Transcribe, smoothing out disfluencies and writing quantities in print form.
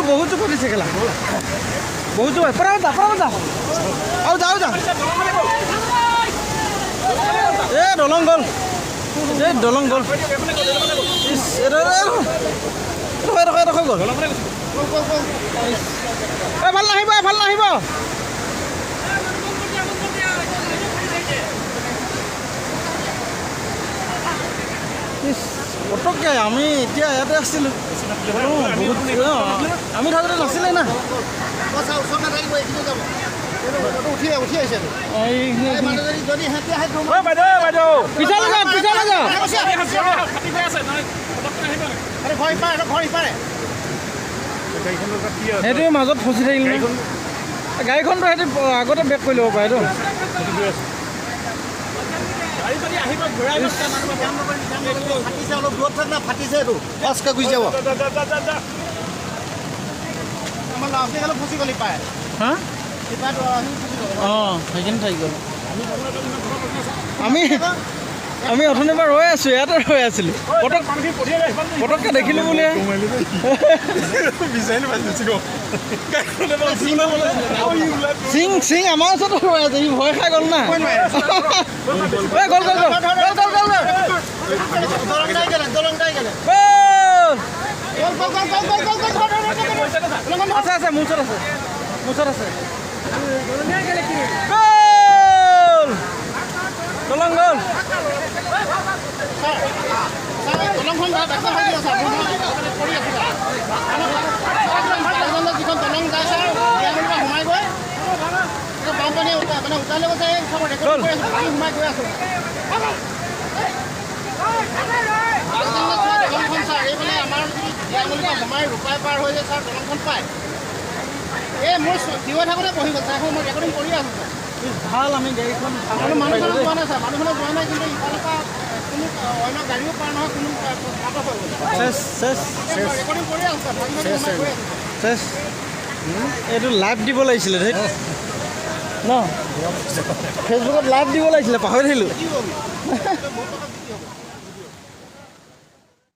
বহুত জোৰ ফাটিছে কেলা, বহুত জোৰ। পৰাব যা, পৰাব যা, আৰু যা, আৰু যা। এ দলং গ'ল, এই দলং গ'ল। ইছ, এডোখৰ এডোখৰ এডোখৰ গ'ল। এই ভাল নাহিব, ভাল নাহিব। ইছ, পটককৈ আমি এতিয়া ইয়াতে আছিলোঁ। বহুত আমি থাকোঁতে নাছিলে না। পিছালে যাওঁ, পিছালে যাওঁ। সেইটোৱে মাজত ফচি থাকিল। গাড়ীখনতো সিহঁতি আগতে বেক কৰি ল'ব পাৰেতো। অঁ, সেইখিনি থাকি গ'ল। আমি আমি অথনিৰ পৰা ৰৈ আছোঁ, ইয়াতে ৰৈ আছিলোঁ। পটক পটককৈ দেখিলোঁ বুলিয়ে। সিং সিং আমাৰ ওচৰতে ৰৈ আছে, সি ভয় খাই গ'ল না। গ'ল গ'ল গ'ল গ'ল গ'ল গ'ল গ'ল। আছে আছে, মোৰ ওচৰত আছে, মোৰ ওচৰত আছে। গ'ল, দলং গ'ল। যিখন দলং যায় ছাৰ, সোমাই গৈ বানপানী মানে উটাই লৈ গৈছে, সোমাই গৈ আছোঁ। দলংখন ছাৰ এইফালে আমাৰ যদি সোমাই ৰূপাই পাৰ হৈ যায় ছাৰ, দলংখন পায়। এই মোৰ থিয় থাকোঁতে বহি গ'ল ছাৰ, মই ৰেকৰ্ডিং কৰি আছোঁ ছাৰ। ভাল, আমি গাড়ীখন মানুহজনে যোৱা নাই ছাৰ, মানুহজনে যোৱা নাই, কিন্তু ইফালৰ পৰা কোনো অন্য গাড়ীও পাৰ নহয়, কোনো হৈ গ'ল। ৰেকৰ্ডিং কৰি আছোঁ ছাৰ। এইটো লাইভ দিব লাগিছিলে ধেই ন, ফেচবুকত লাইভ দিব লাগিছিলে, পাহৰি থাকিলোঁ।